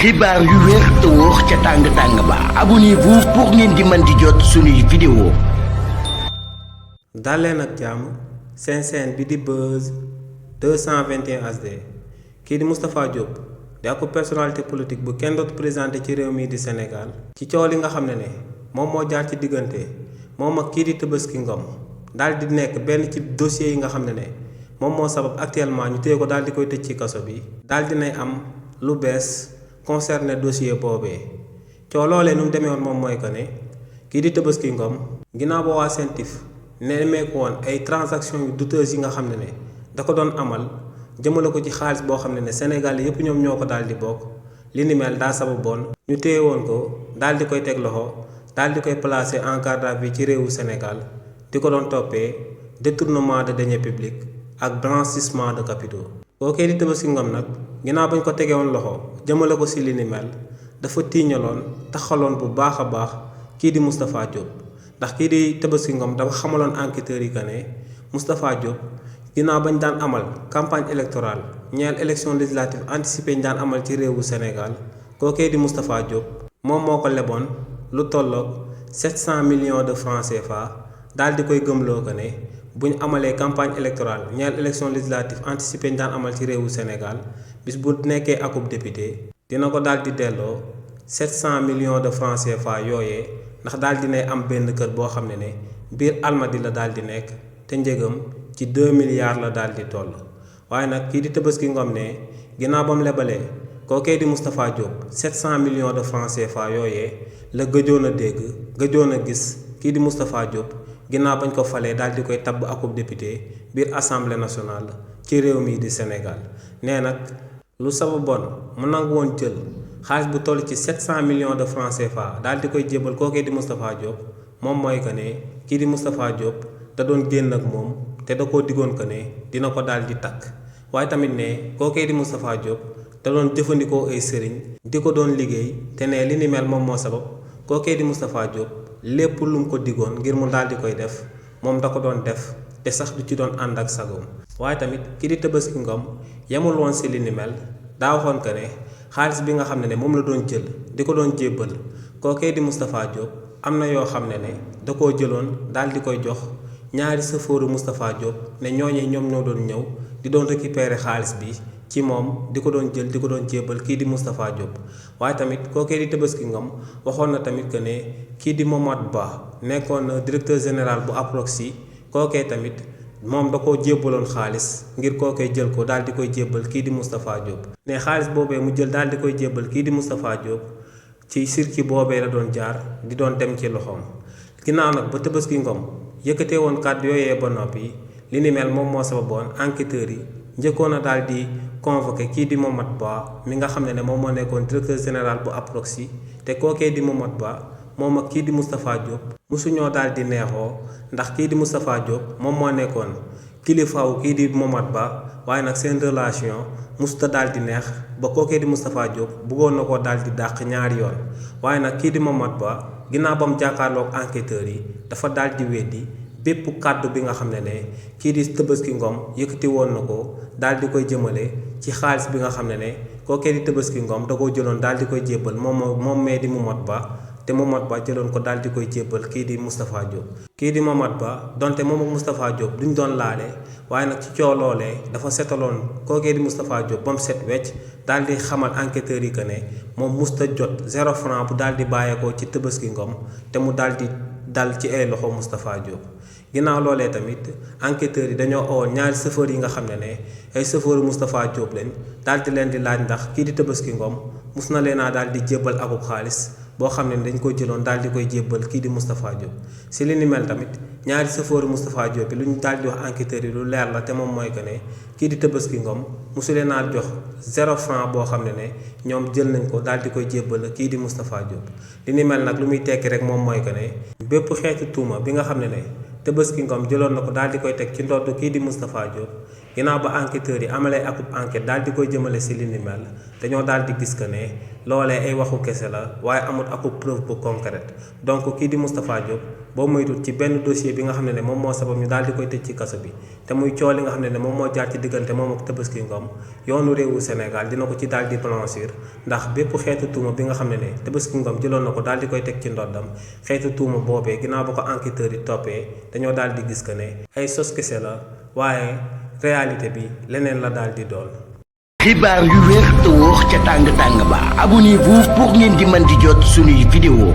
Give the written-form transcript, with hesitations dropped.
xibaar yu wér te wóor ca tàng-tàng ba abonnez-vous pour ngeen di mën di jot suñuy vidéo. daleen ak jàmm seen chaîne bi di Buzz 221 HD kii di Moustapha Diop di ak personnalité politique bu kenn dootu présenté ci réew mii di Sénégal ci coow li nga xam ne moom moo jaar ci diggante moom ak kii di Tabaski Ngom daal di nekk benn ci dossier yi nga xam ne moom moo sabab actuellement ñu téye ko daal di koy tëj ci kaso bi daal di nay am lu bees concerné dossier boobee coow loolee nu mu demee woon moom mooy que ne kii di Tabaski Ngom ginnaaw ba waa CENTIF nemmeeku woon ay transactions yu douteuses yi nga xam ne da ko doon amal jëmale ko ci xaalis boo xam ne Sénégal yépp ñoom ñoo ko daal di bokk li ni mel daa sababoon ñu téye woon ko daal di koy teg loxo daal di koy placer en garde à vue ci réewu Sénégal di ko doon toppee détournement de deniers publics ak blanchissement de capitaux. kookee di Tabaski Ngom nag ginnaaw bañ ko tegee woon loxo jëmale ko si li ni mel dafa tiiñaloon taxaloon bu baax a baax kii di Moustapha Diop ndax kii di Tabaski Ngom dafa xamaloon enquêteurs yi que ne Moustapha Diop ginnaaw bañ daan amal campagne électorale ñeel élection législative anticipée ñu daan amal ci réewu Sénégal kookee di Moustapha Diop moom moo ko leboon lu tolloog 700 millions de francs CFA daal di koy gëmloo que ne bu ñu amalee campagne électorale ñeel élection législative anticipée ñu daan amal ci réewu Sénégal bis bu nekkee akub député dina ko daal di delloo 700 millions de francs CFA yooyee ndax daal dinay am benn kër boo xam ne biir Almadi la daal di nekk te njëgam ci 2 milliards la daal di toll waaye nag kii di Tabaski Ngom ne ginnaaw ba mu lebalee kookee di Moustapha Diop 700 millions de francs CFA yooyee la gëjoon a dégg gëjoon a gis kii di Moustapha Diop ginnaaw bañ ko falee daal di koy tabb akub député biir assemblée nationale ci réew mii di Sénégal nee nag lu sababoon mu nangu woon jël xaalis bu toll ci 700 millions de francs CFA daal di koy jébal kookee di Moustapha Diop moom mooy que ne kii di Moustapha Diop da doon génn ak moom te da koo diggoon que ne dina ko daal di takk waaye tamit ne kookee di Moustapha Diop da doon jëfandikoo ay sëriñ di ko doon liggéey te ne li ni mel moom moo sabab kookee di Moustapha Diop lépp lu mu ko diggoon ngir mu daal di koy def moom da ko doon def te sax du ci doon ànd ak sagoom waaye tamit kii di Tabaski Ngom yemul woon si li ni mel daa waxoon que ne xaalis bi nga xam ne moom la doon jël di ko doon jébbal kookee di Moustapha Diop am na yoo xam ne da koo jëloon daal di koy jox ñaari sëfooru Moustapha Diop ne ñooñee ñoom ñoo doon ñëw di doon récupérer xaalis bi ci moom di ko doon jël di ko doon jébbal kii di Moustapha Diop waaye tamit kookee di Tabaski Ngom waxoon na tamit que ne kii di Momadou Ba nekkoon directeur général bu Aproxi kookee tamit moom da koo jébbaloon xaalis ngir kookee jël ko daal di koy jébbal kii di Moustapha Diop ne xaalis boobee mu jël daal di koy jébbal kii di Moustapha Diop ci circuit boobee la doon jaar di doon dem ci loxoom ginnaaw nag ba Tabaski Ngom yëkkatee woon kàddu yooyee ba noppi li ni mel moom moo sababoon enquêteurs yi njëkkoon a daal di convoqué kii di Momadou Ba mi nga xam ne moom moo nekkoon directeur général bu Aproxi te kookee di Momadou Ba moom ak kii di Moustapha Diop mosuñoo daal di neexoo ndax kii di Moustapha Diop moom moo nekkoon kilifaawu kii di Momadou Ba waaye nag seen relation musuta daal di neex ba kookee di Moustapha Diop bëggoon na koo daal di dàq ñaari yoon waaye nag kii di Momadou Ba ginnaaw ba mu jàkkaarloog enquêteurs yi dafa daal di weddi bépp kàddu bi nga xam ne kii di Tabaski Ngom yëkkati woon na ko daal di koy jëmale ci xaalis bi nga xam ne kookee di Tabaski Ngom da koo jëloon daal di koy jébbal moom mee di Momadou Ba te Momadou Ba jëloon ko daal di koy jébbal kii di Moustapha Diop kii di Momadou Ba donte moom ak Moustapha Diop duñ doon laale waaye nag ci coow loolee dafa setaloon kookee di Moustapha Diop ba mu set wecc daal di xamal enquêteurs yi que ne moom musta jot 0 franc bu daal di bàyyeekoo ci Tabaski Ngom te mu daal di dal ci ay loxo Moustapha Diop ginnaaw loolee tamit enquêteurs yi dañoo owoon ñaari chauffeurs yi nga xam ne ay chauffeurs Moustapha Diop lañ daal di leen di laaj ndax kii di Tabaski Ngom mus na leen a daal di jébbal akub xaalis boo xam ne dañ ko jëloon daal di koy jébbal kii di Moustapha Diop si li ni mel tamit ñaari chauffeurs Moustapha Diop bi lu ñu daal di wax enquêteurs yi lu leer la te moom mooy que ne kii di Tabaski Ngom mosu leen a jox 0 franc boo xam ne ñoom jël nañ ko daal di koy jébbal kii di Moustapha Diop li ni mel nag lu muy tekki rek moom mooy que ne bépp xeetu tuuma bi nga xam ne Tabaski Ngom jëloon na ko daal di koy teg ci ndodd kii di Moustapha Diop ginnaaw ba enquêteurs yi amalee akub enquête daal di koy jëmale si li ni mel dañoo daal di gis que ne loolee ay waxu kese la waaye amul akub preuve bu concrète donc kii di Moustapha Diop boo moytul ci benn dossier bi nga xam ne moom moo sabab ñu daal di koy tëj ci kaso bi te muy coow li nga xam ne moom moo jaar ci diggante moom ak Tabaski Ngom yoonu réewu Sénégal dina ko ci daal di blanchir ndax bépp xeetu tuuma bi nga xam ne Tabaski Ngom jëloon na ko daal di koy teg ci ndoddam xeetu tuuma boobee ginnaaw ba ko enquêteurs yi toppee dañoo daal di gis que ne ay sos kese la waaye réalité bi leneen la daal di doon. xibaar yu wér te wóor ca tàng tàng ba abonnez-vous pour ngeen di mën di jot suñuy vidéo